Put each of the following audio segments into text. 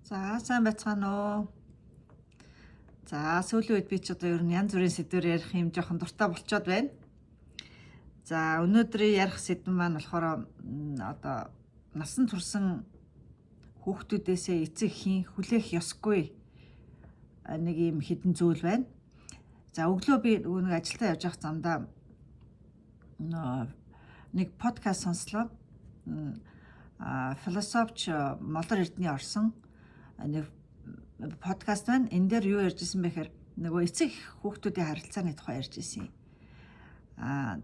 За, сайн байцгаана уу? За, сүүлийн үед би ч одоо ер нь янз бүрийн сэдвээр ярих юм жоохон дуртай болчоод байна. За, өнөөдрийн ярих сэдэв маань болохоор одоо насан турсан хүүхдүүдээсээ эцэг эхийн хүлээх ёсгүй нэг юм хэдэн зүйл байна. За, өглөө би нөгөө нэг ажилдаа явж явах замдаа нэг подкаст сонслоо. Философч Молор Эрдэнэ орсон нэг подкаст байна. Энэ дээр юу ярьж исэн бэ гэхээр нөгөө эцэг хүүхдүүдийн харилцааны тухай ярьж исэн.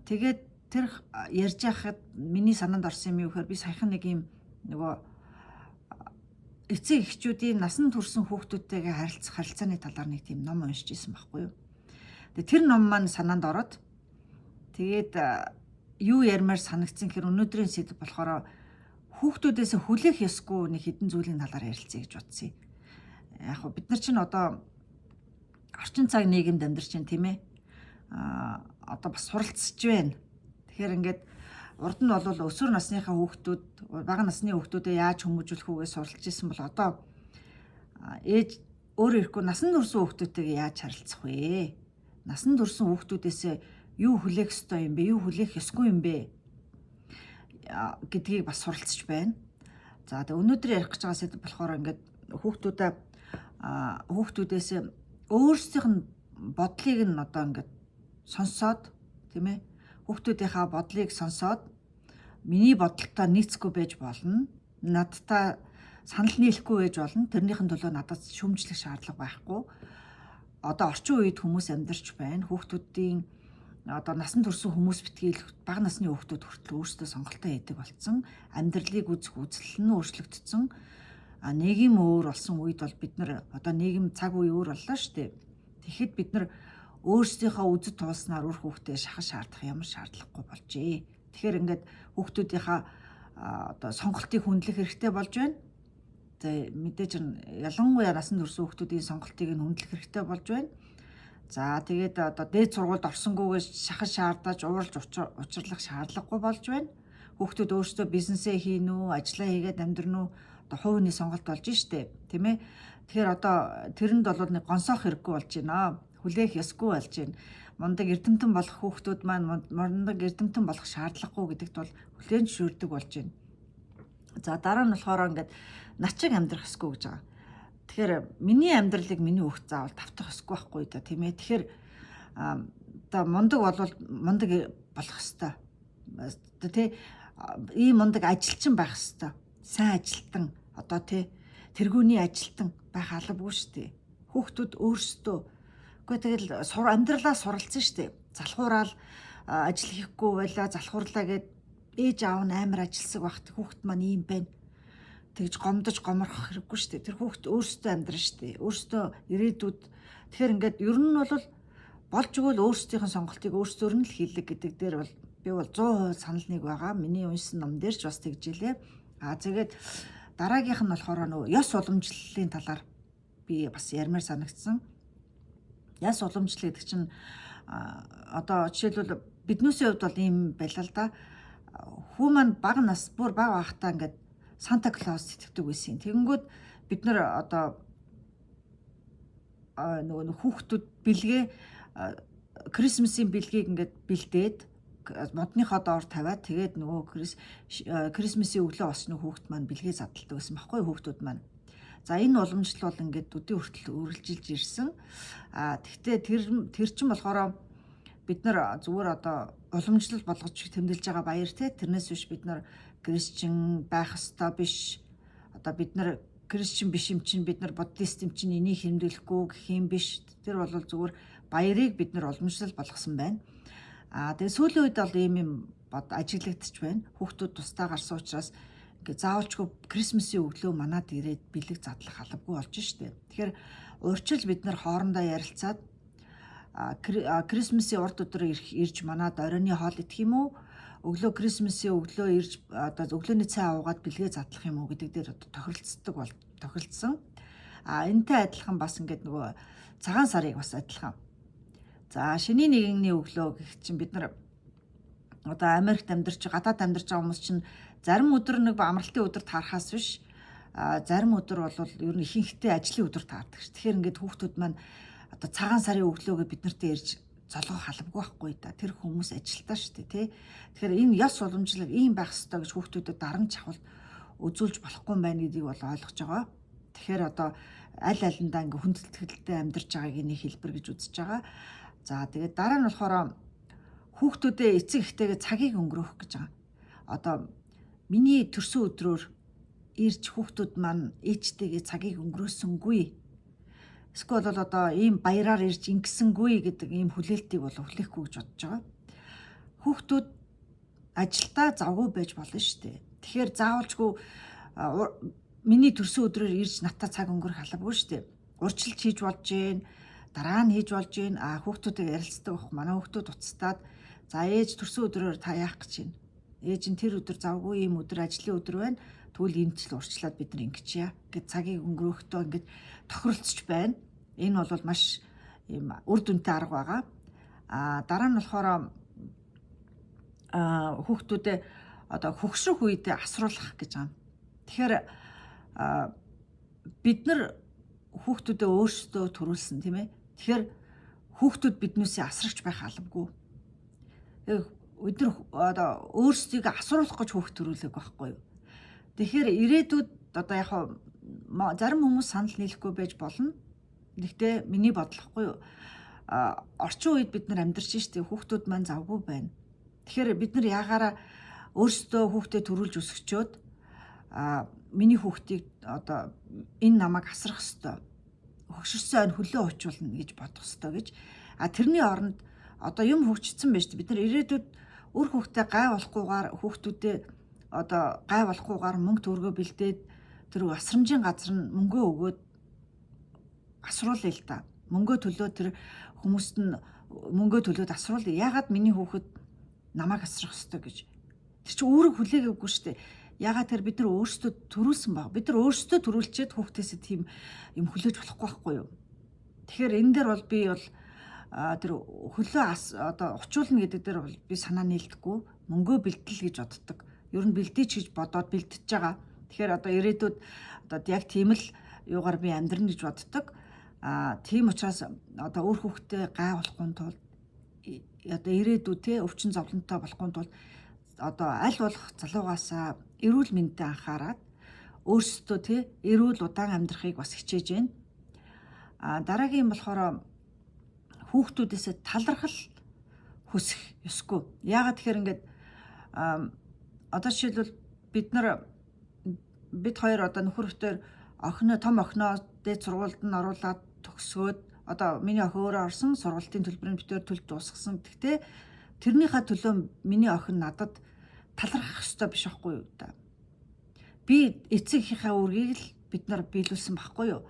Тэгээд тэр ярьж байхад миний санаанд орсон юм юу гэхээр би саяхан нэг юм нөгөө эцэг эхчүүдийн насан турсан хүүхдүүдтэйгээ харилцах харилцааны талаар нэг тийм ном уншиж исэн байхгүй юу. Тэгээд тэр ном маань санаанд ороод, тэгээд юу ярмаар санагдсан гэхээр өнөөдрийн сэдэв болохоор хүүхдүүдээс хүлээх ёсгүй нэг хэдэн зүйлийн талаар ярилцъя гэж бодсон юм. Яг хөө бид нар чинь одоо орчин цаг нийгэмд амьдарч байна, тийм ээ. Одоо бас суралцж байна. Тэгэхээр ингээд урд нь бол өсвөр насныхаа хүүхдүүд, бага насны хүүхдүүдэд яаж хүмүүжүүлэх үү гэж суралцж исэн бол одоо ээж өөрөө ирэхгүй насан турсан хүүхдүүдтэйгээ яаж харилцах вэ? Насан турсан хүүхдүүдээс юу хүлээх ёстой юм бэ? Юу хүлээх ёсгүй юм бэ гэдгийг бас суралцж байна. За, тэгээ өнөөдөр ярих гэж байгаа сэдэв болохоор ингээд хүүхдүүдээс өөрсдийнх нь бодлыг нь одоо ингээд сонсоод, тийм ээ, хүүхдүүдийнхаа бодлыг сонсоод миний бодолтой нийцэхгүй байж болно. Надтай санал нийлэхгүй байж болно. Тэрнийхэн төлөө надад шүүмжлэх шаардлага байхгүй. Одоо орчин үед хүмүүс амьдарч байна. Хүүхдүүдийн одоо насан турсан хүмүүс битгий, бага насны хүүхдүүд хүртэл өөрсдөө сонголтоо хийдэг болсон. Амьдралыг үзэх үзэл нь өөрчлөгдсөн. Нийгэм өөр болсон үед бол бид нар одоо нийгэм, цаг үе өөр боллоо шүү дээ. Тэгэхэд бид нар өөрсдийнхөө үзэл туулснаар үр хүүхдээ шахах шаардах ямар шаардлагагүй болжээ. Тэгэхээр ингээд хүүхдүүдийнхаа одоо сонголтыг хүндлэх хэрэгтэй болж байна. За, мэдээж ялангуяа насан турсан хүүхдүүдийн сонголтыг нь хүндлэх хэрэгтэй болж байна. За, тэгээд одоо дээд сургуульд орсонгүйгээ шахаж шаардаж, ууралж учирлах шаардлагагүй болж байна. Хүүхдүүд өөрсдөө бизнесээ хийнэ үү, ажиллаа хийгээд амьдрна уу, одоо хувийн сонголт болж штэ, тийм ээ. Тэгэхээр одоо тэрэнд бол нэг гонсоох хэрэггүй болж байна. Хүлээх ёсгүй болж байна. Мундаг эрдэмтэн болох хүүхдүүд маань мундаг эрдэмтэн болох шаардлагагүй гэдэгт бол хүлээн зөвшөөрдөг болж байна. За, дараа нь болохоор ингээд начиг амьдрах ёсгүй гэж байгаа. Тэгэхээр миний амьдралыг миний хүүхд заавал давтах ёсгүй байхгүй да, тийм ээ. Тэгэхээр одоо мундаг болвол мундаг болох ёстой. Одоо тий, ийм мундаг ажилчин байх ёстой. Сайн ажилтан, одоо тий, тэргүүний ажилтан байх албагүй шүү дээ. Хүүхдүүд өөрсдөө, үгүй, тэгэл сур амьдралаа суралцсан шүү дээ. Залхуураад ажил хийхгүй байлаа, залхуурлаа гэд ээж аав нь амар ажилсаг багт хүүхд маань ийм байна, тэгж гомдож гоморхох хэрэггүй шүү дээ. Тэр хүүхд өөрсдөө амьдрна шүү дээ. Өөрсдөө ирээдүйд, тэгэхээр ингээд ер нь бол болж өгвөл өөрсдийнх нь сонголтыг өөрсдөөр нь л хийлэг гэдэг дээр бол би бол 100% санал нэг байгаа. Миний уншсан ном дээр ч бас тэгж илээ. Тэгээд дараагийнх нь болохоор нөгөө ёс уламжлалын талаар би бас ярмаар санагдсан. Ёс уламжлал гэдэг чинь одоо жишээлбэл биднүүсийн хувьд бол ийм байлаа л да. Хүү маань бага нас, бүр бага байхдаа ингээд Санта Клаус итгэдэг байсан. Тэгэнгүүт бид нар одоо нөгөө хүүхдүүд бэлгээ, Christmas ийн бэлгийг ингээд бэлдээд модныхоо доор тавиад, тэгээд нөгөө Christmas ийн өглөө бас нөгөө хүүхд маань бэлгээ задалдаг гэсэн баггүй, хүүхдүүд маань. За, энэ уламжлал бол ингээд өдий хүртэл үргэлжилж ирсэн. Тэгтээ тэр тэр чинь болохоор бид нар зүгээр одоо уламжлал болгож тэмдэглэж байгаа баяр, те, тэрнээс биш бид нар Christian байх ёстой биш. Одоо бид нар Christian биш юм чинь, бид нар буддист юм чинь энийг хэмнэлэхгүй гэх юм биш. Тэр бол зүгээр баярыг бид нар уламжлал болгосон байна. Тэгээ сүүлийн үед бол ийм юм бод ажиглагдчих байна. Хүүхдүүд тусдаа гарсан учраас ингээ заавалчгүй Christmas ийн өглөө манад ирээд бэлэг задлах албагүй болж штэ. Тэгэхээр урьдчилж бид нар хоорондоо ярилцаад Christmas ийн урд өдөр ирж манад оройны хоол идэх юм уу? Өглөө, Christmas ийн өглөө ирж одоо өглөөний цай уугаад бэлгээ задлах юм уу гэдэг дээр одоо тохиролцдог бол тохиролцсон. Энэтэй адилхан бас ингээд нөгөө цагаан сарыг бас адилхан. За, шинийн нэгэнний өглөө гэх чинь бид нар одоо Америкт амьдарч, гадаад амьдарч байгаа хүмүүс чинь зарим өдөр нэг амралтын өдөр таарахаас биш Зарим өдөр бол ер нь ихэнхдээ ажлын өдөр таардаг ш. Тэгэхээр ингээд хүүхдүүд маань одоо цагаан сарын өглөөгөө бид нартэй ирж золгох албагүй байхгүй да. Тэр хүмүүс ажилтаа шүү дээ, тий. Тэгэхээр энэ ёс уламжлал ийм байх ёстой гэж хүүхдүүдэд дарамт чахвал үзүүлж болохгүй юм байна гэдгийг бол ойлгож байгаа. Тэгэхээр одоо аль алиндаа ингээ хүндэтгэлтэй амьдарч байгааг нэг хэлбэр гэж үзэж байгаа. За, тэгээд дараа нь болохоор хүүхдүүдээ эцэг эхтэйгээ цагийг өнгөрөөх гэж байгаа. Одоо миний төрсөн өдрөөр ирж хүүхдүүд маань ээжтэйгээ цагийг өнгөрөөсөнгүй. Эсвэл бол одоо ийм баяраар ирж ингэсэнгүй гэдэг ийм хүлээлтийг бол хүлээхгүй гэж бодож байгаа. Хүүхдүүд ажилдаа завгүй байж болно шүү дээ. Тэгэхээр заавалчгүй миний төрсөн өдрөөр ирж надтай цаг өнгөрөх албагүй шүү дээ. Урьдчилж хийж болж гин, дараа нь хийж болж гин. А хүүхдүүдийг ярилцдаг байх. Манай хүүхдүүд уцтаад, "За, ээж, төрсөн өдрөөр та яах гэж байна? Ээж нь тэр өдөр завгүй, ийм өдөр ажлын өдөр байна. Тэгвэл энэ жил урьдчилаад бид нар ингэчье" гэд цагийг өнгөрөхдөө ингэж тохиролцож байна. Энэ бол маш ийм үр дүнтэй арга байгаа. А дараа нь болохоор хүүхдүүдэд одоо хөгшрөх үедээ асруулах гэж байгаа. Тэгэхээр бид нар хүүхдүүдэд өөрсдөө төрүүлсэн, тийм ээ. Тэгэхээр хүүхдүүд биднээсээ асрагч байх албагүй. Бид нар одоо өөрсдийгөө асруулах гэж хүүхд төрүүлэх байхгүй юу? Тэгэхээр ирээдүйд одоо яг зарим хүмүүс санал нийлэхгүй байж болно. Гэхдээ миний бодлохгүй юу? Орчин үед бид нар амьдарч штэ, хүүхдүүд маань завгүй байна. Тэгэхээр бид нар ягаараа өөрсдөө хүүхдэд төрүүлж өсгчөөд миний хүүхдийг одоо энэ намайг асрах ёстой. Хөгшөрсөн ойн хөлөө уучуулна гэж бодох ёстой гэж. А тэрний оронд одоо юм хөгжсөн байж, бид нар ирээдүйд үр хүүхдээ гай болохгүйгээр, хүүхдүүдээ одоо гай болохгүйгээр мөнгө төгрөгөө бэлдээд тэр асрамжийн газар нь мөнгөө өгөөд асруулъя л да. Мөнгөө төлөө тэр хүмүүст нь мөнгөө төлөөд асруулъя. Яагаад миний хүүхэд намайг асрах ёстой гэж. Тэр чинь үүрэг хүлээгээгүй шүү дээ. Яагаад тэр бид нар өөрсдөө төрүүлсэн баг. Бид нар өөрсдөө төрүүлчихэд хүүхдээсээ тийм юм хүлээж болохгүй байхгүй юу? Тэгэхээр энэ дээр бол би бол тэр хөлөө одоо учуулна гэдэг дээр бол би санаа нийлдэхгүй. Мөнгөө бэлтгэл гэж боддог. Ер нь бэлдээч гэж бодоод бэлтэж байгаа. Тэгэхээр одоо ирээдүйд одоо яг тийм л юугаар би амьдрна гэж боддог. Тийм учраас одоо үр хүүхдээ гай болохгүй тулд, одоо ирээдүй те өвчин зовлонтой болохгүй тулд одоо аль болох залуугаасаа эрүүл мэндэд анхаарад өөрсдөө те эрүүл удаан амьдрахыг бас хичээж байна. Дараагийн болохоор хүүхдүүдээсээ талархал хүсэх ёсгүй. Яагаад тэгэхээр ингээд одоо жишээлбэл бид нар, бид хоёр одоо нөхөр битээр охиноо, том охиноо дээд сургуульд нь оруулаад төгсгөөд, одоо миний охин өөрөө орсон сургуулийн төлбөрийг битээр төлж дуусгасан. Гэхдээ тэрнийхээ төлөө миний охин надад талархах ёстой биш байхгүй юу да. Би эцэг эхийнхээ үүргийг л бид нар биелүүлсэн байхгүй юу.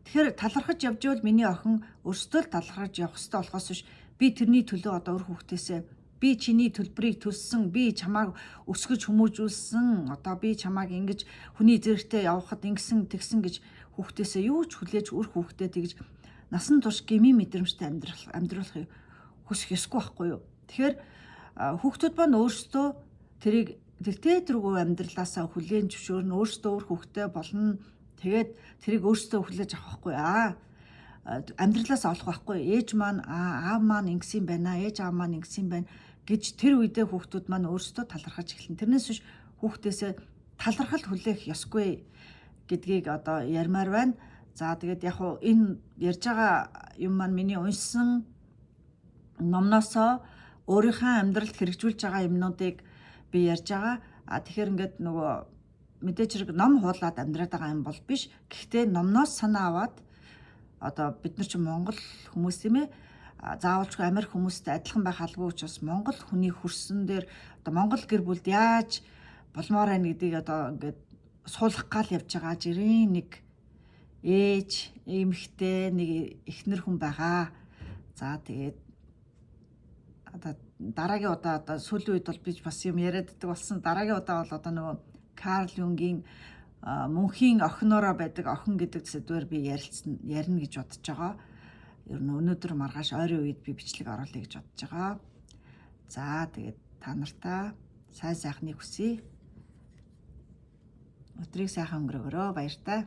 Тэгэхээр талархаж явж ивэл миний охин өөрсдөө л талархаж явах ёстой болохоос биш би тэрний төлөө одоо үр хүүхдээсээ би чиний төлбөрийг төлсөн, би чамааг өсгөж хүмүүжүүлсэн, одоо би чамааг ингэж хүний зэрэгтээ явахад ингэсэн тэгсэн гэж хүүхдээсээ юу ч хүлээж үр хүүхдээ тэгж насан турш гмийн мэдрэмжтэй амьдруулахыг хүсэх ёсгүй байхгүй юу. Тэгэхээр хүүхдүүд маань өөрсдөө тэрийг тэртээ тэргүй амьдралаасаа хүлээн зөвшөөрнө, өөрсдөө үр хүүхдээ болно. Тэгээд тэрийг өөрсдөө хүлээж авах байхгүй амьдралаас олох байхгүй. Ээж маань, аав маань ингэсэн байна, ээж аав маань ингэсэн байна гэж тэр үедээ хүүхдүүд маань өөрсдөө талархаж эхэлнэ. Тэрнээс биш хүүхдээсээ талархал хүлээх ёсгүй гэдгийг одоо ярмаар байна. За, тэгээд яг хуу энэ ярьж байгаа юм маань миний уншсан номносоо өөрийнхөө амьдралд хэрэгжүүлж байгаа юмнуудыг би ярьж байгаа. А тэгэхээр ингээд нөгөө мэдээж хэрэг ном хуулаад амьдраад байгаа юм бол биш. Гэхдээ номноос санаа аваад, одоо бид нар чинь Монгол хүмүүс, тийм ээ, заавалчгүй Америк хүмүүстэй адилхан байх албагүй учраас Монгол хүний хөрсөн дээр одоо Монгол гэр бүлд яаж болмоор байна гэдгийг одоо ингээд суулгах гал явж байгаа жирийн нэг ээж, эмэгтэй, нэг эхнэр хүн байгаа. За, тэгээд одоо дараагийн удаа, одоо сүүлийн үед бол би бас юм яриад байдаг болсон. Дараагийн удаа бол одоо нөгөө Карл Юнгийн мөнхийн охиноороо байдаг охин гэдэг сэдвээр би ярилцсан ярина гэж бодож байгаа. Ер нь өнөөдөр маргааш ойрын үед би бичлэг оруулъя гэж бодож байгаа. За, тэгээд та нартаа сайн сайхныг хүсье. Өдрийг сайхан өнгөрөөгөөрэй. Баяртай.